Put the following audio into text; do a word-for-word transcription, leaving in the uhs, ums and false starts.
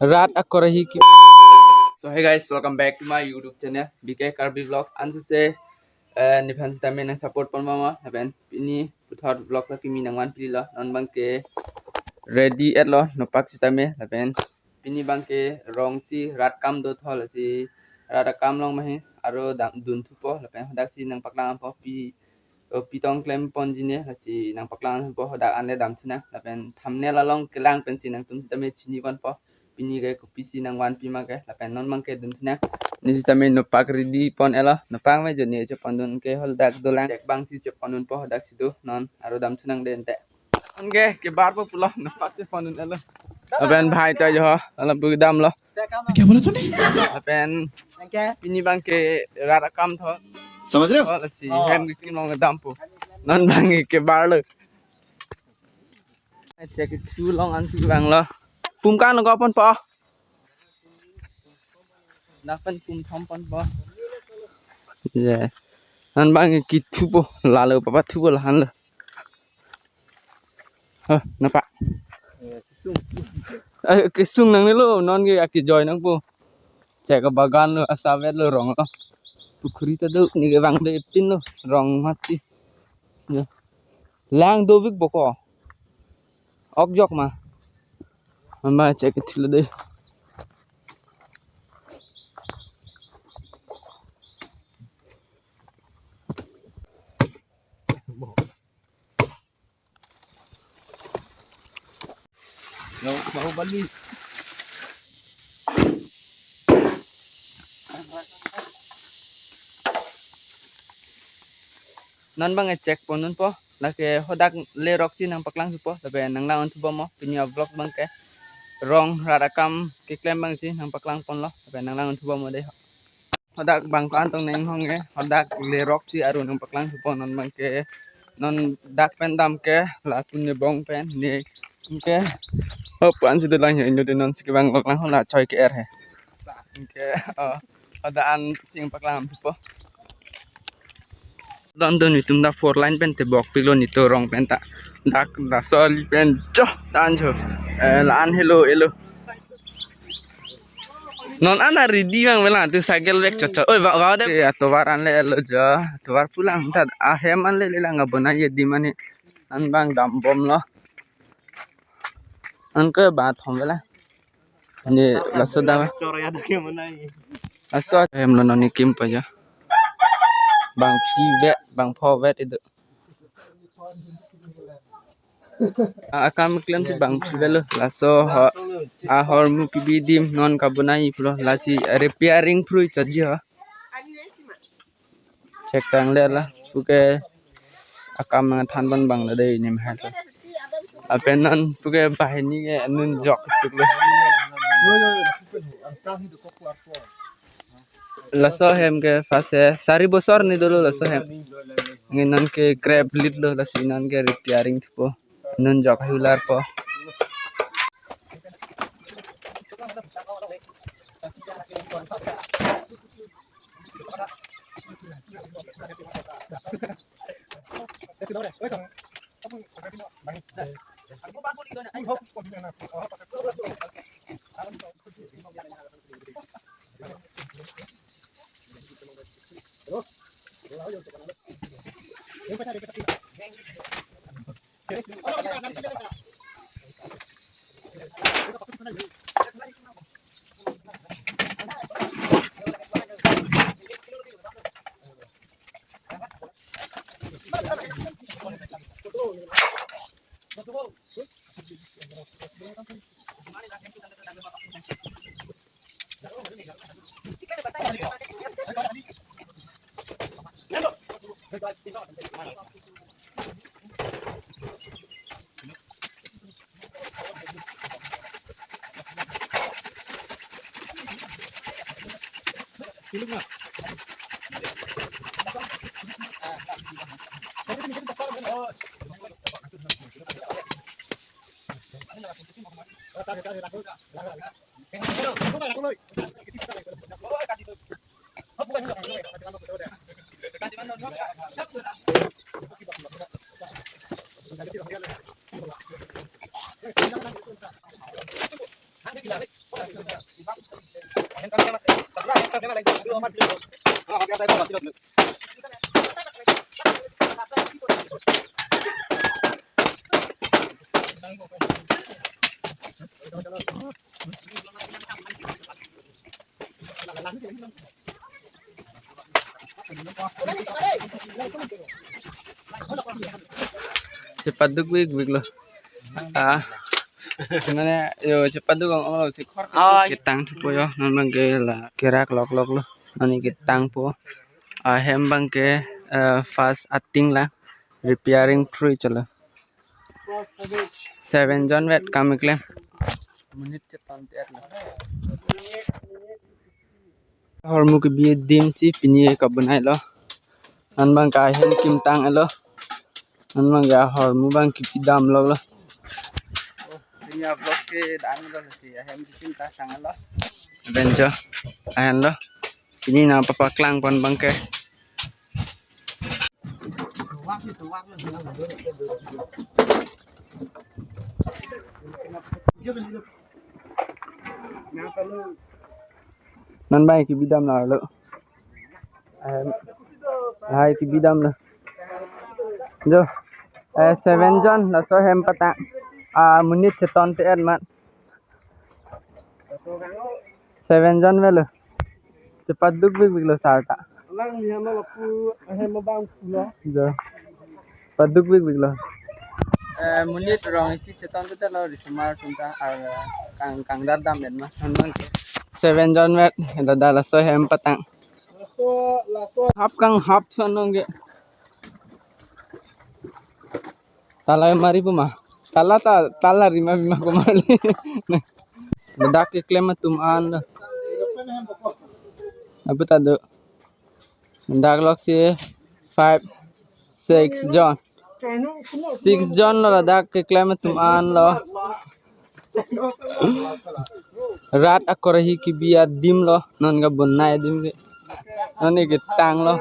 Rat akorahi ki. So hey guys, welcome back to my YouTube channel, B K Karbi Vlogs. Ansi se, eh, nephan sitame nang support pon mama, lapen pini puthot vlogs akimi nangvan pilo, non abangke ready etlo, nopak sitame, lapen pini abangke rong si rat akam do thol si rat akam along mahi, aro dam dun thupo, lapen hadak si nangpaklang po pi, o pi tong klem ponji ne, lasi nangpaklang po, hadak an le dam thunang, lapen thumbnail along kelang pensi nangtum sitame chini ponpo, pini ke kopisi nangvan pima ke, lapen non abangke dun thunang, ne sitame nopak ready pon etlo, nopak me jo ne chepon dun ke hadak dolang, chek abang si chepon dunpo, hadak si do, non aro dam thunang dente. Anke kebar po pulo, nopak chepon dun etlo. Lapen bhai ta jo, alam pu damlo. क्या बोला तूने? Lapen pini abangke rat akam thol. समझ रहे हो? Oh, lasi hem kikim along dampo. Non abangke kebarlo. Chek kethu along ansi vanglo. Pum kan ko ponpo. Dak pen pum thom ponpo. Ye. Non abangke kethupo, lalo papa thupo lahan lo. Hah, napa? Eh, kesung nangnelo, non ke akejoi nangpo. Chek abagan lo, asavet lo rong lo. Pukhuri ta do, ne ke vangde pin lo, rong mati. Ya. Lang dovik boko. Ok jok ma. Mama chek kethulo de. Yo, Bahubali. Non abangke chek pon dunpo, lake hadak lerok si nangpaklang thupo, lapen nanglang thupo mo, pini avlog abangke rong rat akam keklem abang si nangpaklang ponlo, lapen nanglang thupo mo de. Hadak bang phan tong neng hong e, hadak lerok si aru nangpaklang thupo, non abangke, non dak pen dam ke, la tun ne bong pen, ne, anke, oh, pu-an si dolang he, inut non si kevang loklang ho la choi ke-er he. Anke, oh, hadak an si nangpaklang thupo. Don don itum dak four lane pen tebok piklo nelitum rong pen ta. Dak dak soli pen jo dan jo. Eh, la-an helo elo. Non an ready abang vela tu cycle vek chot chot. Oi, va va de. Ya, tovar an le elo jo. Tovar pulang ta ahem an le lelang abona ye di mane. An abang dam bomlo. Anke ba thom vela. Ne laso dam. Chor ya dak ke mana ye. Laso hem lo non ne kim pa jo. Bang phi vet, bang pho vet idu. A, akam klem si bang phi vet lo. Laso ho, ahormu pibi adim non kabonai pulo. Lasi repairing phrui chotji ho. Chek tang le la, puke akam nang than pon abang lo dei ne mahal. Lapen non puke banghini ke anun jok tuk lo. Laso hem ke first he sari bosor ne dolo laso hem. Nge non ke grab lit lo, lasi non ke repairing thupo. Anun jok hular po. Chepaduk bik bik lo. Ah. Mane yo chepaduk ong ong lo si khor. Ai. Ketang thupo yo, non abang ke la kerak lok lok lo. Non ketangpo. Ahem abang ke, eh, first ating la repairing three chalo. Seven jon vet kam keklem. Minute cheton te lo. Ahormu kebi adim si pini kabonai lo. Non abang ke ahem kimtang lo. Non abang ke ahormu abang kebi dam lo lo. Pini a-vlog ke dang lo si ahem kimtang lo. Benjo ahem lo. Pini nangpapaklang pon abang ke. Non abang kebi dam lo lo. Em, hai kebi dam lo. Jo. Eh, seven jon laso hem patang. Ah, minute cheton te et mat. Seven jon velo. Chepaduk bik bik lo sar ta. Lang ni hama lapu ahem abang pulo. Jo. Paduk bik bik lo. Eh, minute rong isi cheton te lo risomar atum ta ar kang kangdar dam et ma. Seven jon vet dada laso hem patang. Laso, laso. Hap kang hap son nong ke. Tala mari pu ma. Tala ta, tala rima bima ko mali. Ladak keklem atum an lo. Apu ta do. Ladak lok si five, six jon. Six jon lo ladak keklem atum an lo. Rat akorhi kebi adim lo. Non kabonai adim ke. Non ketang lo.